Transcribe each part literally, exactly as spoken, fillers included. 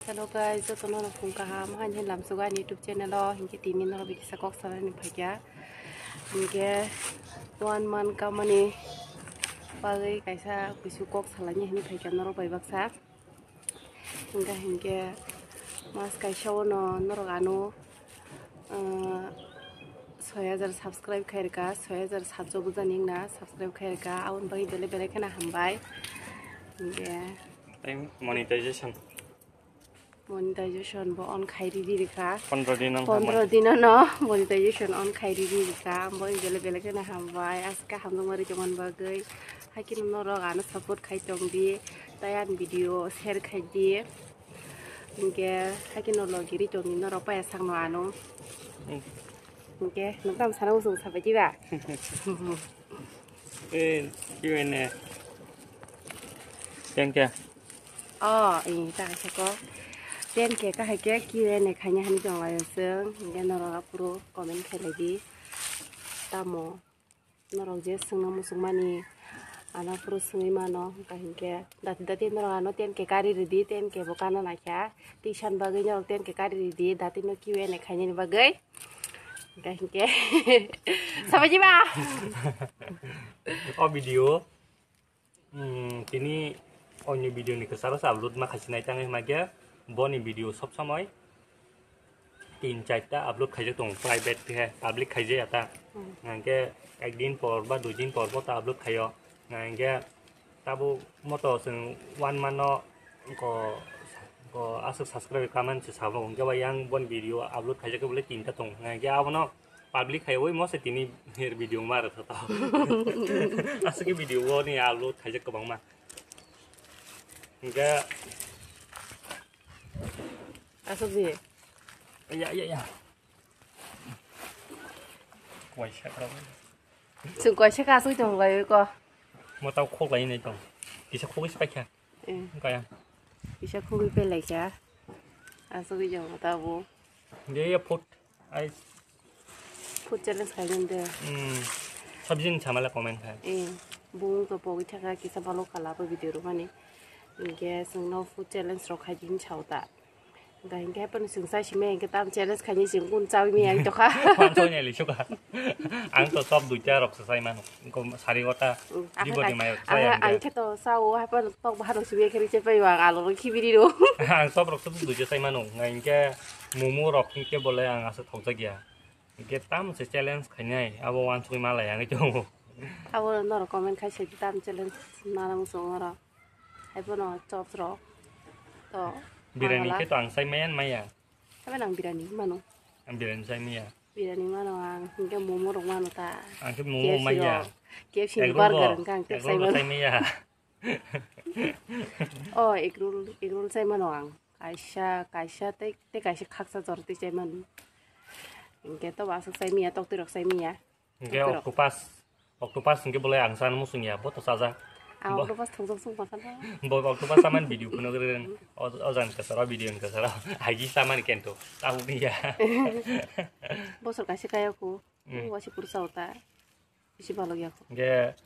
Hello guys, jotono no phung kaham, hain hain lamsugo ani YouTube channel o, hinkhe tini norok bai kisa kok salani phaikha. Hinkhe one month kamani bagwi kaisa kuisu kok salani hinwi phaikha norok bai baksa. Hinkhe hinkhe mas kaisa ono norok ano, ah, soi hajar subscribe khairikha, soi hajar satso bujani wngna subscribe khairikha, aboni bagwi belai belai kheno hambai. Hinkhe tei monetization. Monetization bo on khai riri rikha. Pondro din wng pondro kha din no monetization on khai riri rikha. Bo belai belai kheno hambai. Aske hamjak mari tongmani bagwi. Haikhe norok ano support khai tong di. Tai ani video share khai di. Hinkhe haikhe no logi ri tong di norok paya sakno ano. Hmm. Hinkhe noktam sana usung sabai diba? Eh, Q and A. Thank you. Oh, eh, ta kaisa ko. Ten K kahai khe Q and A khaina hinwi tonglaio chwng. Hinkhe norok aphuru comment khailai di. Tamo norok je swngna muchungmani ano aphuru swngwi mano. Hinkhe dati dati norok ano ten K kari ridi, ten K bo kana naikha. Tisan bagwi norok ten K kari ridi, dati no Q and A khainani bagwi. Hinkhe hinkhe. Sabai jiba. O video. Hmm, tini onyo video ni kwcharo se upload ma khaisinai tangwi hwnba khe boni video sob somoi tin charta upload khaijak tongo, private khe public khaijaya ta. Hmm. Hwnkhe ek din por ba dui din por bo ta upload khaio. Hwnkhe tabuk moto chwng one month no ko, ko aswk subscribe kaman se sabo, hwnkhe ba yang boni video upload khaijak khe bole tinta tongo. Hwnkhe abono public khai oi mo se tini her video ma rwtha ta. Aswk video bo ni upload khaijak kwbangma. Hwnkhe aswk di. Ya, ya, ya. Kuai sakra. Chwng kuai sakra aswk tong lai ko. Mo tau khok lai nai tong. Kisa khok is paikha. Eh. Kaya. Kisa khok is pelai kha. Aswk jong tabo. Ye, ye, food. Ai. Food challenge khai den de. Hmm. Sabjin chamala comment khai. Eh. Bung to pogwi thaka kisa balo kala bo video ro mani. Hinkhe chwngno food challenge rok khai din chao ta. Hinkhe haphano chwng chai simi hinkhe tam challenge khaini chwng kun chawi mi ang tokha. Pansoi ni lisu ka. Ang to sop duita rok se chai mano. Ko sari gota. Hmm, jiboni mayo chai ang ang khe to sao haphano tok bahar simi khe ri chai pai ang alo ro khibiri ro. Ang sop rok se duita chai mano. Hinkhe momo rok hinkhe bole ang asa thokjak ya. Hinkhe tam se challenge khainai abo wansugwi malai ang tongo. Abo norok comment khai se tam challenge nana muchung oro. Haiphano chops rok. To birani khe to ang sai maya maya. Haiphano ang birani mano. Ang birani sai maya. Birani mano ang, hinkhe momo rok mano ta. Ang khe momo maya. K F C ni burger hinkhe ang tep sai mano. Oh, egg roll, egg roll sai mano ang. Kaisa, kaisa tei, tei kaisa khaksa jora tei sai mano. Hinkhe to aswk sai maya, tok twi rok sai maya. Hinkhe octopus, octopus hinkhe bolai ang chana muchung ya, bo to chaja. Ang octopus thungjak sung pankha na. Bo octopus chaman video phunuk ri ren. O, o jan kasaro, video ni kasaro. Agi chaman kento. Tabuk ni ya. Bosor kaisa kaya ko. Hmm. Wasi pursa ota. Bisi balo ya ko. Hinkhe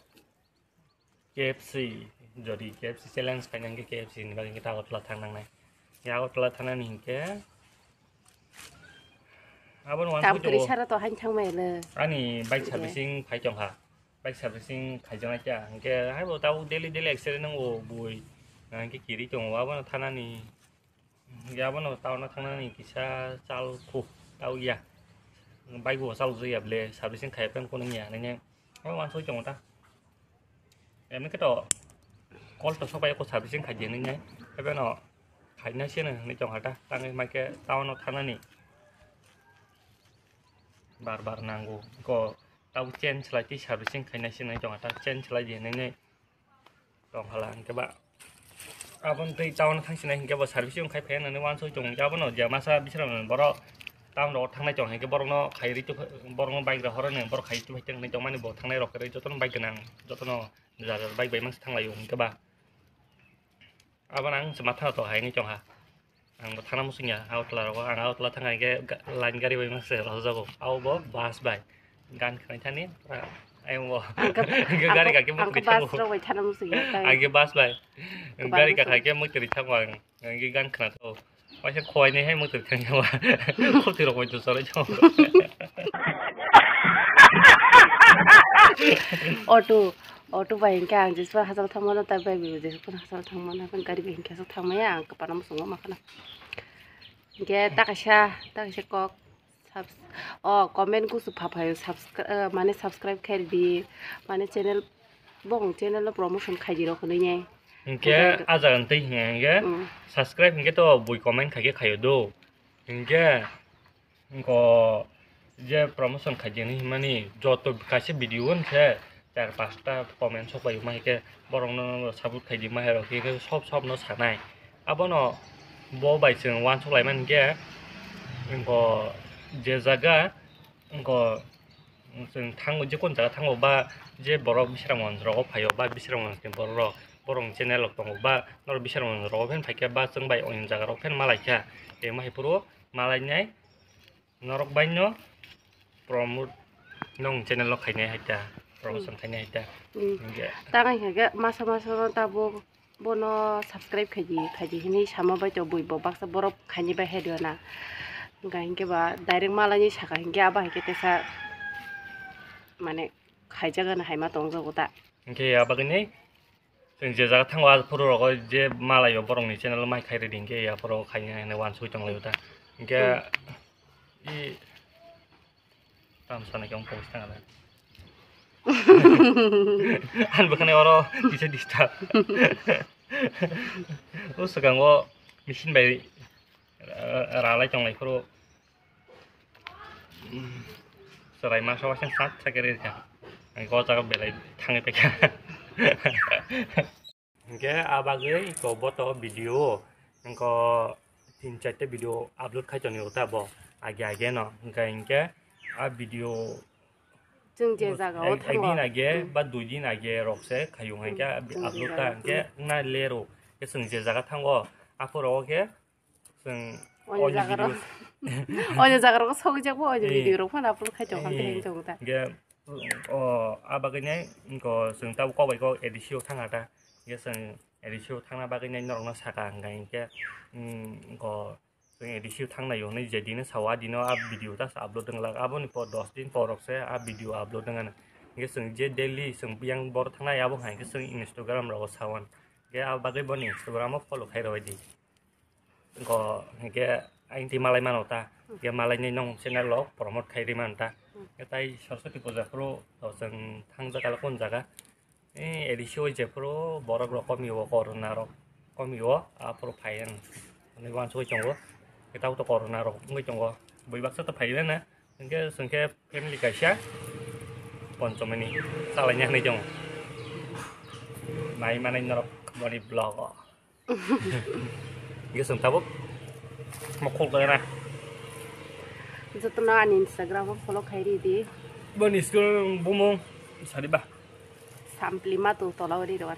K F C, jodi K F C challenge khaina hinkhe K F C ni bagwi hinkhe Agartala thang nangnai. Hinkhe Agartala thangnani hinkhe abono wansugwi tongo. Sara to hain thangmai le. Ani bike servicing phai tongkha. Bike servicing khaijaknai kha. Hinkhe haibo tabuk daily daily accident wngo bui. Hinkhe kiri tongo abono thanani. Hinkhe abono town o thangnani kisa chal khu tau ya. Bike bo chal ya ble servicing khai phan kono ya nini. Abo wansugwi tongo ta. Emni khe to call to sobai ko servicing khai di nini. Ebe no khaina se nini tongkha ta. Tangwi mai khe town o thangnani. Bar bar nango. Ko tau change lai tei servicing khaina se nini tongkha ta. Change lai di nini. Tong hala hinkhe ba. Aboni tei town thang sinai hinkhe bo service wng khai phaiya nani wansoi tong hinkhe abono je masa bisra borok town rogo thangnai tong hinkhe borokno khai ri tongphai borokno bike rok horoni borok khai tongphai tongmani bo thangnai rok kwrwi jotono bike gwnang jotono jar jar bike bai mangsa thanglaio hinkhe ba. Abono ang se matha to hai wngwi tongkha. Ang bo thana muchung ya, Agartala rogo. Ang Agartala thangkha hinkhe ga-, line gari bai masa rwjago. Abo bo bus bai. Gan khwnai thani pura Ayung bo. Ang khe, ang khe gari kakhe ang khe mukri bus thango. Rok bai thana muchung ya, tai. Ang khe bus bai. Khe gari bus kakha rok. Khe mukri thango ang. Ang khe gan khna tho. Waisa khowai ni hai mukri thang yawa. Khoti rok bai to sorai thango. Auto, auto bai hingke ang jiswa hachal thangmano, tai bai bo jiswa hachal thangmano, gari bai hingke aswk thangmaya ang kwpana muchungo ma khana. Hingke ta kaisa, ta kaisa kok. Subs-, o comment kusu pha phaio subscri-, eh, mane subscribe khairdi, mane channel, bong channel no promotion khaidi rok hinwi nai. Hinkhe ajak, ajak ntwi hinkhe, mm, subscribe hinkhe to bui comment khaikhe khaio do. Hinkhe, inko je promotion khaidi hinwi himani joto kaisa video hinkhe char pasta comment sok bai ma hinkhe borokno support khaidi ma hai rok hinkhe sob sob no sanai. Abono bo bai chwng uansuk laimani khe, wngkho je jaga, wngkho chwng thango, jekon jaga thango ba je borok Bisramganj rogo phaio ba Bisramganj ni borok rok, borok ni channel rok tongo ba norok Bisramganj rogo phano phaikha ba chwng bai oini jaga rok phano malaikha, tei ma hai phuru malainai. Norok bai no promote nong channel o khainai hai ta, promotion khainai hai ta. Hmm. Hinkhe. Tang hinkhe masa masa no tabuk bono subscribe khaidi, khaidi hinwi sama bai to bui bo baksa borok khaini bai hai rwna. Hinkhe hinkhe ba direct malaini saka hinkhe abo hai khe tesa mane khaijak ano hai ma tongjago ta. Hinkhe abagini Chwng je jaga thango, ah, phuru rogo je malaio borokni channel o mai khai rwdi, hinkhe ya phuru khaina hinwi uansugwi tonglaio ta. Hinkhe Hmm. I tam sana khe wng post thang ala. Ani bwkhani oro kisa disturb. O swkango machine bai, eh, ralai tonglai phuru. Chwrai masa waisa sak sak khe rwkha. Ang o jaga belai thangwi paikha. Hinkhe a bagwi ko boto video o, wngkho tin charta video upload khai tonwi ta bo age age no. Hinkhe hinkhe a video chwng je jaga o ek, thango. Ek din age ba dui din age rok se khaiyung hinkhe chwng je upload ta jaga hinkhe wngna lero. Khe chwng je jaga thango aphuru o khe Chwng oini oini jaga rok, video oini jaga rok sogwi jakbo, oini eh, video rok phano upload khai tong kha, eh, tei chong ta. Ge, o, a bagwi nai, ko, chwng tabuk kok bai kok A D C o thang kha ta. Ge chwng A D C o thangna bagwi nai norok no saka hwnkha hinkhe, mm, ko, chwng A D C o thang nai o hinwi je dino sao, a dino a video ta upload wng lak. Aboni por dos din por rok se a video upload wng ano. Ge chwng je daily chwng yang bor thangnai abo hai khe chwng Instagram rogo sao. Ge a bagwi boni Instagram o follow khai rwbai di. Go, hingke aing twi malai mano ta. Hingke malai ni nong channel rok promote khai ri man ta. Hingke tai Saraswati puja phuru to chwng thang jaga le kon jaga. E, A D C o je phuru borok rok komi o, corona rok komi o, a phuru phai ang. Ani uansugui tongo. Hingke tabo to corona rok wngui tongo. Bui baksa to phai na. Hingke chwng khe family kaisa Ponchomini chalai ni hinui tongo. Nai manai norok boni vlog o. Hingke chwng tabuk mokhol khe na. Jotono ani Instagram o follow khai ri di. Boni school bumung sadi ba. Sampli ma tu tola ori roan.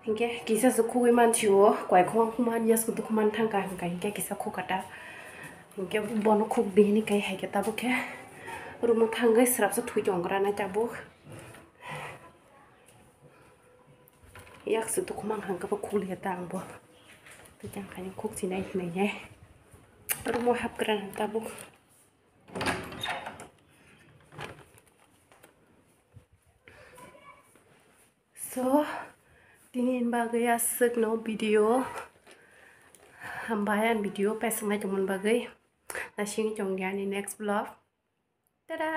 Hinkhe kisa se khugwi mansio, kwai khuma khuma yasku dukhu man thangka hinkha, hinkhe kisa khukata. Hinkhe bono khuk di hini kai haikhe tabuk khe room o thangwi srapsa thui tongra nai tabuk. Yak se dukhu man hangkhe bo khuk liya ta ang bo. Tei tang khaini khuk sinai hinai hai. Room o hapgra nai tabuk. So, tini ni bagwi aswkno video. Hambai ang video paisaknai tongmani bagwi. Nasingwi tongdi ani next vlog. Tada!